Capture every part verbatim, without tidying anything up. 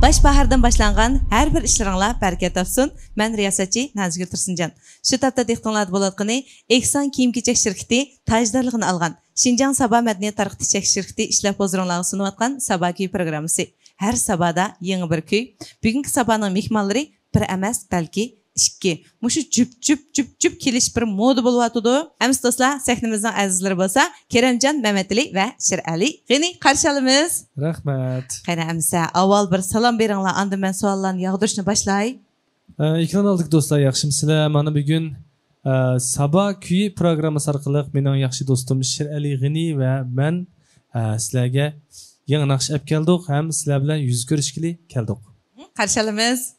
ئاش باھاردىن باشلانغان ھەر بىر ئىشلىرىڭلار بەرىكەت تاپسۇن. مەن رىياسەتچى نازىگۈل تۇرسۇنجان. شۇ تاپتا دىققىتىڭلاردا بولۇۋاتقىنى ئېھسان كىيىم-كېچەك شىركىتى تاجدارلىقىنى ئالغان شىنجاڭ سابا مەدەنىيەت تارقىتىش چەكلىك شىركىتى ئىشلەپ ھۇزۇرۇڭلارغا سۇنۇۋاتقان سابا كۈيى پروگراممىسى. ھەر سابادا يېڭى بىر كۈي. بۈگۈنكى سابانىڭ مېھمانلىرى بىر ئەمەس، بەلكى ئىككى. مۇشۇ جۈپ، جۈپ، جۈپ، جۈپ كېلىش بىر مودا بولۇۋاتىدۇ. ئەمىسە دوستلار، سەھنىمىزنىڭ ئەزىزلىرى بولسا كېرەمجان مەمەتئېلى ۋە شىرئەلى غېنى قارشى ئالىمىز. رەھمەت. قېنى ئەمىسە، ئاۋۋال بىر سالام بېرىڭلار، ئاندىن مەن سوئاللارنى ياغدۇرۇشنى باشلاي. ئە، ئېكران ئالدىدىكى دوستلار، ياخشىمۇسىلەر؟ مانا بۈگۈن، ئە، سابا كۈيى پروگراممىسى ئارقىلىق مېنىڭ ياخشى دوستۇم شىرئەلى غېنى ۋە مەن، ئە، سىلەرگە يېڭى ناخشا ئەپ كەلدۇق ھەم سىلەر بىلەن يۈز كۆرۈشكىلى كەلدۇق. قارشى ئالىمىز.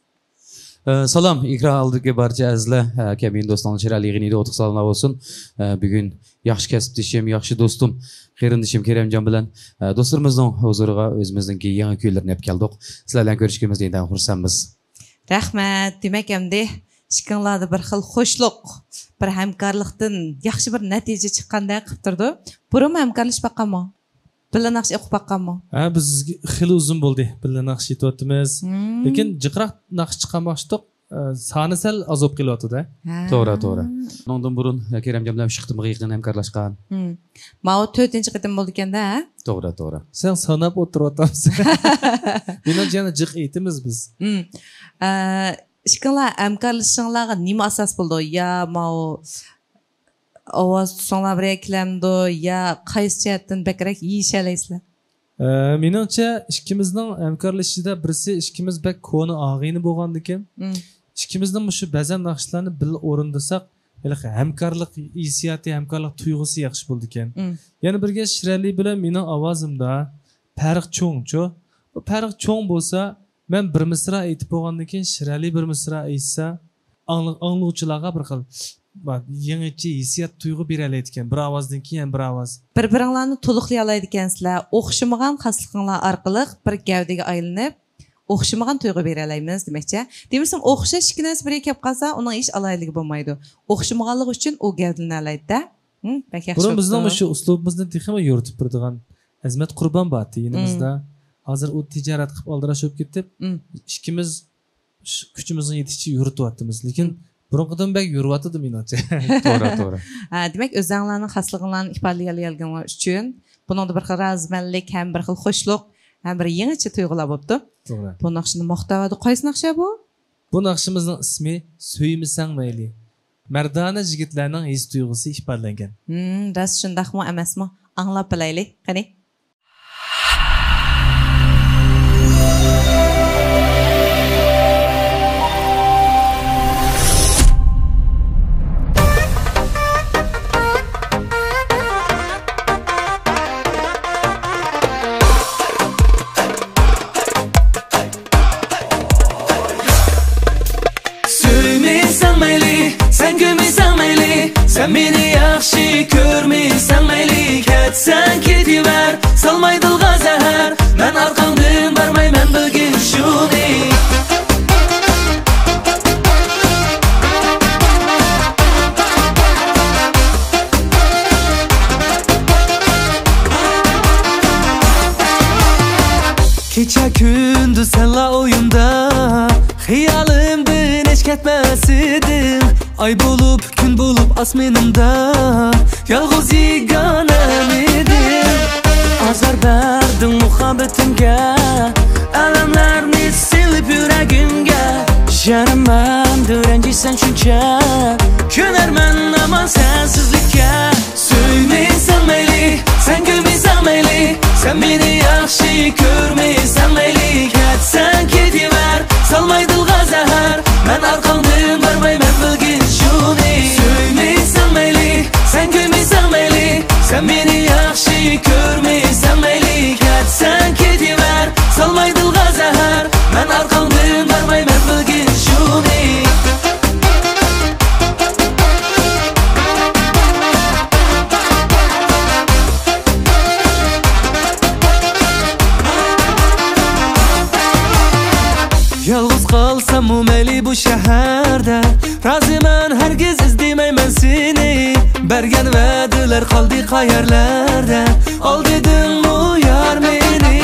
ئە، سالام، ئېكران ئالدىدىكى بارچە ئەزىزلەر، ئە، كەمىنە دوستۇم شىرئەلى غېنىدىن ئوتلۇق سالاملار بولسۇن. ئە، بۈگۈن ياخشى كەسىپدىشىم، ياخشى دوستۇم، قېرىندىشىم كېرەمجان بىلەن، ئە، دوستلىرىمىزنىڭ ھۇزۇرىغا ئۆزىمىزنىڭكى يېڭى كۈيلىرىنى ئەپ كەلدۇق. سىلەر بىلەن كۆرۈشكىنىمىزدىن ئىنتايىن خۇرسەنمىز. رەھمەت. دېمەك، ئەمدى ئىككىڭلاردا بىر خىل خۇشلۇق، بىر ھەمكارلىقتىن ياخشى بىر نەتىجە چىققاندەك قىلىپ تۇرىدۇ. بۇرۇنمۇ ھەمكارلىشىپ باققانمۇ؟ بىللە ناخشا ئوقۇپ باققانمۇ؟ ھە، بىز خېلى ئۇزۇن بولدى بىللە ناخشا ئېيتىۋاتىمىز. مم. لېكىن جىقراق ناخشا چىقارماقچىدۇق. ئە، سانى سەل ئاز بولۇپ قېلىۋاتىدۇ. ھە. توغرا، توغرا. ئۇنىڭدىن بۇرۇن، ئە، كېرەمجان بىلەن ئۈچ قېتىمغا يېقىن ھەمكارلاشقان. مم. ماۋۇ تۆتىنچى قېتىم بولىدىكەن-دە، ھە؟ توغرا، توغرا. سەن ساناپ ئولتۇرۇۋاتامسەن؟ مېنىڭچە يەنە جىق ئېيتىمىز بىز. مم. ئە، ئىككىڭلار ھەمكارلىشىشىڭلارغا نېمە ئاساس بولىدۇ؟ يا ماۋۇ ئاۋاز تۇتساڭلار بىر يەرگە كېلەمدۇ، يا قايسى جەھەتتىن بەكرەك يېيىشەلەيسىلەر؟ ئە، مېنىڭچە، ئىككىمىزنىڭ ھەمكارلىشىشىدا بىرسى ئىككىمىز بەك كونا ئاغىنە بولغاندىكىن، مم. ئىككىمىزنىڭ مۇشۇ بەزەن ناخشىلارنى بىللە ئورۇندىساق، ھېلىقى ھەمكارلىق ھېسسىياتى، ھەمكارلىق تۇيغۇسى ياخشى بولىدىكەن. مم. يەنە بىر گەپ، شىرئەلى بىلەن مېنىڭ ئاۋازىمدا پەرق چوڭچۇ. بۇ پەرق چوڭ بولسا، مەن بىر مىسرا ئېيتىپ بولغاندىن كېيىن شىرئەلى بىر مىسرا ئېيتسا، ئاڭلىغ-، ئاڭلىغۇچىلارغا بىر خىل، بار، يېڭىچە ھېسسىيات، تۇيغۇ بېرەلەيدىكەن. بىر ئاۋازدىن كېيىن يەنە بىر ئاۋاز. بىر-بىرىڭلارنى تولۇقلىيالايدىكەنسىلەر. ئوخشىمىغان خاسلىقىڭلار ئارقىلىق بىر گەۋدىگە ئايلىنىپ، ئوخشىمىغان تۇيغۇ بېرەلەيمىز دېمەكچى. دېمىسىمۇ ئوخشاش ئىككى نەرسە بىر يەرگە كەپ قالسا، ئۇنىڭ ھېچ ئالاھىدىلىكى بولمايدۇ. ئوخشىمىغانلىقى ئۈچۈن ئۇ گەۋدىلىنەلەيدۇ-دە. ھىم، بەك ياخشى بولۇپتۇ. بۇرۇن بىزنىڭ مۇشۇ ئۇسلۇبىمىزنى تېخىمۇ يورۇتۇپ بېرىدىغان ئەزىمەت قۇربان بارتى يېنىمىزدا. مم. ھازىر ئۇ تىجارەت قىلىپ ئالدىراش بولۇپ كېتىپ، مم. ئىككىمىز شۇ كۈچىمىزنىڭ يېتىشىچە يورۇتۇۋاتىمىز. لېكىن بۇرۇنقىدىن بەك يورۇۋاتىدۇ مېنىڭچە. توغرا، توغرا. ھە، دېمەك، ئۆزەڭلارنىڭ خاسلىقىڭلارنى ئىپادىلىيەلىگەنلىكىڭلار ئۈچۈن بۇنىڭدا بىر خىل رازىمەنلىك ھەم بىر خىل خۇشلۇق ھەم بىر يېڭىچە تۇيغۇلار بوپتۇ. توغرا. بۇ ناخشىنى ماختاۋاتىدۇ. قايسى ناخشا بۇ؟ بۇ ناخشىمىزنىڭ ئىسمى سۆيمىسەڭ مەيلى. مەردانە يىگىتلەرنىڭ ھېس تۇيغۇسى ئىپادىلەنگەن. ھىم، راست شۇنداقمۇ ئەمەسمۇ؟ ئاڭلاپ بىلايلى، قېنى. سۆيمىسەڭ مەيلى، سەن كۆرمىسەڭ مەيلى، سەن مېنى ياخشى كۆرمىسەڭ مەيلى، كەتسەڭ كېتىۋەر، سالماي دىلغا زەھەر، مەن ئارقاڭدىن بارمايمەن، بىلگىن شۇنى. كېچە كۈندۈز سەنلا ئويۇمدا، خىيالىمدىن ھېچ كەتمەس ئىدىڭ. ئاي بولۇپ، كۈن بولۇپ ئاسمىنىمدا، يالغۇز يېگانەم ئىدىڭ. ئازار بەردىڭ مۇھەببىتىمگە، ئەلەملەرنى سېلىپ يۈرىكىمگە. يارىم، مەندىن رەنجىسەن شۇنچە، كۆنەرمەن ھامان سەنسىزلىككە. سۆيمىسەڭ مەيلى، سەن كۆرمىسەڭ مەيلى، سەن مېنى ياخشى كۆرمىسەڭ مەيلى، كەتسەڭ كېتىۋەر، سالماي دىلغا زەھەر، مەن ئارقاڭدىن بارمايمەن، بىلگىن شۇنى. سۆيمىسەڭ مەيلى، سەن كۆرمىسەڭ مەيلى، سەن مېنى ياخشى كۆرمىسەڭ مەيلى، كەتسەڭ كېتىۋەر، سالماي دىلغا زەھەر، مەن ئارقاڭدىن بارمايمەن، بىلگىن شۇنى. يالغۇز قالساممۇ مەيلى بۇ شەھەردە، رازىمەن ھەرگىز ئىزدىمەيمەن سېنى. بەرگەن ۋەدىلەر قالدى قەيەرلەردە، ئالدىدىڭمۇ يار مېنى.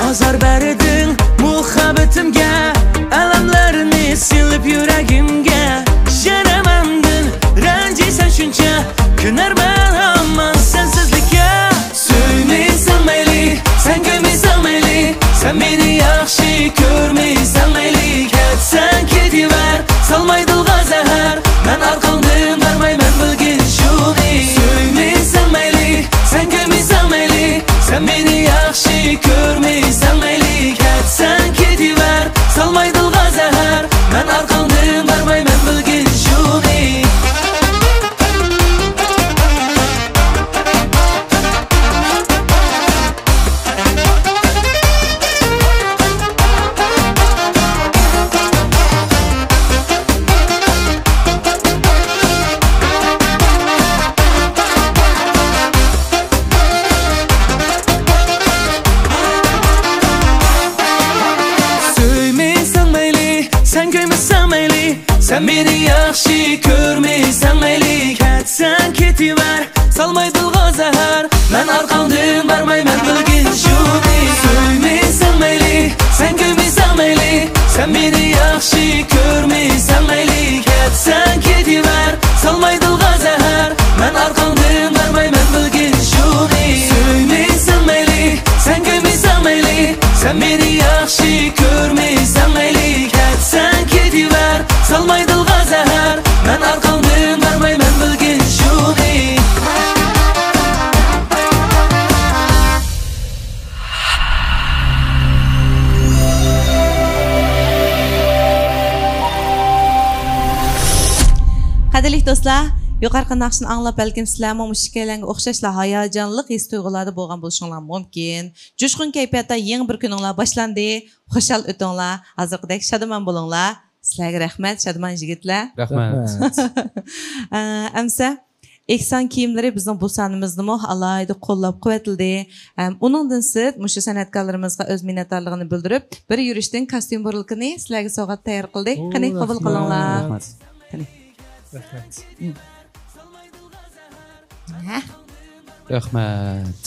ئازار بەردىڭ مۇھەببەت مېنى ياخشى كۆرمىسەڭ مەيلى، كەتسەڭ كېتىۋەر، سالماي دىلغا زەھەر. مەن ئارقاڭدىن بارمايمەن، بىلگىن شۇنى. سۆيمىسەڭ مەيلى، سەن كۆيمىسەڭ مەيلى، سەن مېنى ياخشى كۆرمىسەڭ مەيلى، كەتسەڭ كېتىۋەر، سالماي دىلغا زەھەر. مەن ئارقاڭدىن بارمايمەن، بىلگىن شۇنى. سۆيمىسەڭ مەيلى، سەن كۆيمىسەڭ مەيلى، سەن مېنى ياخشى كۆرمىسەڭ مەيلى، كەتسەڭ كېتىۋەر، سالماي دىلغا زەھەر. مەن ئارقاڭدىن بارمايمەن، بىلگىن شۇنى. سۆيمىسەڭ مەيلى، سەن كۆيمىسەڭ مەيلى، سەن مېنى ياخشى كۆرمىسەڭ مەيلى، كەتسەڭ كېتىۋەر، سالماي دىلغا زەھەر. مەن ئارقاڭدىن بارمايمەن، بىلگىن شۇنى. سۆيمىسەڭ مەيلى، سەن كۆيمىسەڭ مەيلى، سەن مېنى ياخشى كۆرمىسەڭ مەيلى، كەتسەڭ كېتىۋەر، سالماي دىلغا زەھەر. مەن ئارقاڭدىن بارمايمەن، بىلگىن شۇنى. قەدىرلىك دوستلار، يۇقىرىقى ناخشىنى ئاڭلاپ، بەلكىم سىلەرمۇ مۇشۇ ئىككىيلەنگە ئوخشاشلا ھاياجانلىق ھېس تۇيغۇلاردا بولغان بولۇشۇڭلار مۇمكىن. جۇشقۇن كەيپىياتتا يېڭى بىر كۈنۈڭلار باشلاندى. خۇشال ئۆتۈڭلار. ھازىرقىدەك شادىمان بولۇڭلار. سىلەرگە رەھمەت، شادىمان يىگىتلەر. رەھمەت. رەھمەت. ئە، ئەمسە ئېھسان كىيىملىرى بىزنىڭ بۇ سانىمىزنىمۇ ئالاھىدە قوللاپ قۇۋۋەتلىدى. ھەم ئۇنىڭدىن سىرت، مۇشۇ سەنئەتكارلىرىمىزغا ئۆز مىننەتدارلىقىنى بىلدۈرۈپ، بىر يۈرۈشتىن كاستيۇم بۇرۇلكىنى سىلەرگە سوۋغات تەييار قىلدى. قېنى، قوبۇل قىلىڭلار. رەھمەت. قېنى. رەھمەت. ھە؟ رەھمەت.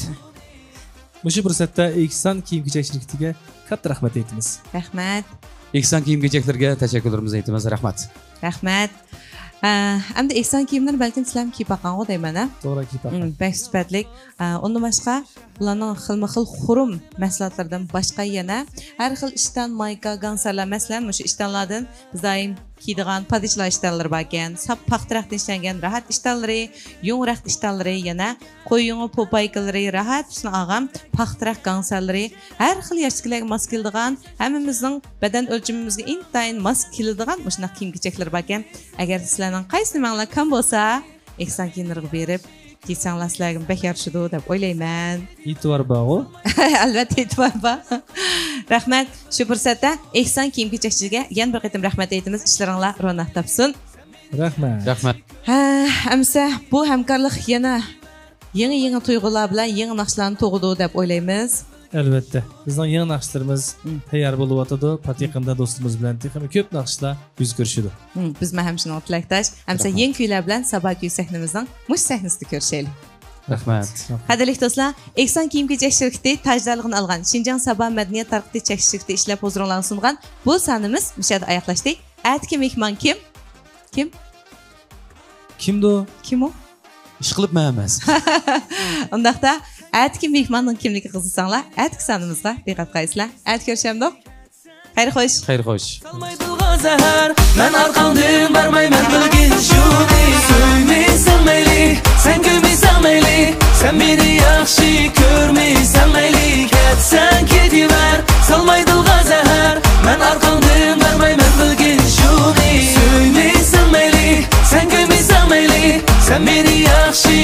مۇشۇ پۇرسەتتە ئېھسان كىيىم-كېچەك شىركىتىگە كاتتا رەھمەت ئېيتىمىز. رەھمەت. ئېھسان كىيىم-كېچەكلىرىگە تەشەككۈرلىرىمىزنى ئېيتىمىز. رەھمەت. رەھمەت. ئە، ئەمدى ئېھسان كىيىملىرىنى بەلكىم سىلەرمۇ كىيىپ باققانغۇ دەيمەن، ھە؟ توغرا، كىيىپ باققان. مم، بەك سۈپەتلىك. ئە، ئۇندىن باشقا، بۇلارنىڭ خىلمۇ خىل خۇرۇم مەھسۇلاتلىرىدىن باشقا يەنە ھەر خىل ئىشتان، مايكا، گاڭسارلار، مەسىلەن، مۇشۇ ئىشتانلاردىن بىز دائىم كىيىدىغان پادىچىلار ئىشتانلىرى باركەن. ساپ پاختا رەختتىن ئىشلەنگەن راھەت ئىشتانلىرى، يۇڭ رەخت ئىشتانلىرى، يەنە قوي يۇڭى پوپايكىلىرى، راھەت ئۈستىنى ئالغان پاختا رەخت گاڭسارلىرى، ھەر خىل ياشتىكىلەرگە ماس كېلىدىغان، ھەممىمىزنىڭ بەدەن ئۆلچىمىمىزگە ئىنتايىن ماس كېلىدىغان مۇشۇنداق كىيىم-كېچەكلىرى باركەن. ئەگەر سىلەرنىڭ قايسى نېمەڭلار كەم بولسا، ئېھسان كىيىملىرىگە بېرىپ كىيسەڭلار سىلەرگىمۇ بەك يارىشىدۇ دەپ ئويلايمەن. ئېتىبار بارغۇ؟ ئەلۋەتتە ئېتىبار بار. رەھمەت. شۇ پۇرسەتتە ئېھسان كىيىم-كېچەكچىگە يەنە بىر قېتىم رەھمەت ئېيتىمىز. ئىشلىرىڭلار روناق تاپسۇن. رەھمەت. رەھمەت. ھە، ئەمىسە بۇ ھەمكارلىق يەنە يېڭى-يېڭى تۇيغۇلار بىلەن يېڭى ناخشىلارنى تۇغىدۇ دەپ ئويلايمىز. ئەلۋەتتە، بىزنىڭ يېڭى ناخشىلىرىمىز مم. تەييار بولۇۋاتىدۇ. پات يېقىندا دوستىمىز بىلەن تېخىمۇ كۆپ ناخشىلار يۈز كۆرۈشىدۇ. مم، بىزمۇ ھەم شۇنىڭغا تىلەكداش. ئەمسە رەھمەت. يېڭى كۈيلەر بىلەن سابا كۈي سەھنىمىزنىڭ مۇشۇ سەھنىسىدە كۆرۈشەيلى. رەھمەت. قەدىرلىك دوستلار، ئېھسان كىيىم-كېچەك شىركىتى تاجدارلىقىنى ئالغان شىنجاڭ سابا مەدەنىيەت تارقىتىش چەكلىك شىركىتى ئىشلەپ ھۇزۇرۇڭلارغا سۇنغان بۇ سانىمىز مۇشۇ يەردە ئاياغلاشتى. ئەتىكى مېھمان كىم؟ كىم؟ كىمدۇ؟ كىم ئۇ؟ ئىشقىلىپ مەن ئەمەس. ئۇنداقتا ئەتىكى مېھماننىڭ كىملىكىگە قىزىقساڭلار، ئەتىكى سانىمىزغا دىققەت قىلىسىلەر. ئەتە كۆرۈشەمدۇق؟ خەير خوش. خەير خوش. سالماي دىلغا زەھەر، مەن ئارقاڭدىن بارمايمەن، بىلگىن شۇنى. سۆيمىسەڭ مەيلى، سەن كۆيمىسەڭ مەيلى، سەن مېنى ياخشى كۆرمىسەڭ مەيلى، كەتسەڭ كېتىۋەر، سالماي دىلغا زەھەر، مەن ئارقاڭدىن بارمايمەن، بىلگىن شۇنى. سۆيمىسەڭ مەيلى، سەن كۆيمىسەڭ مەيلى، سەن مېنى ياخشى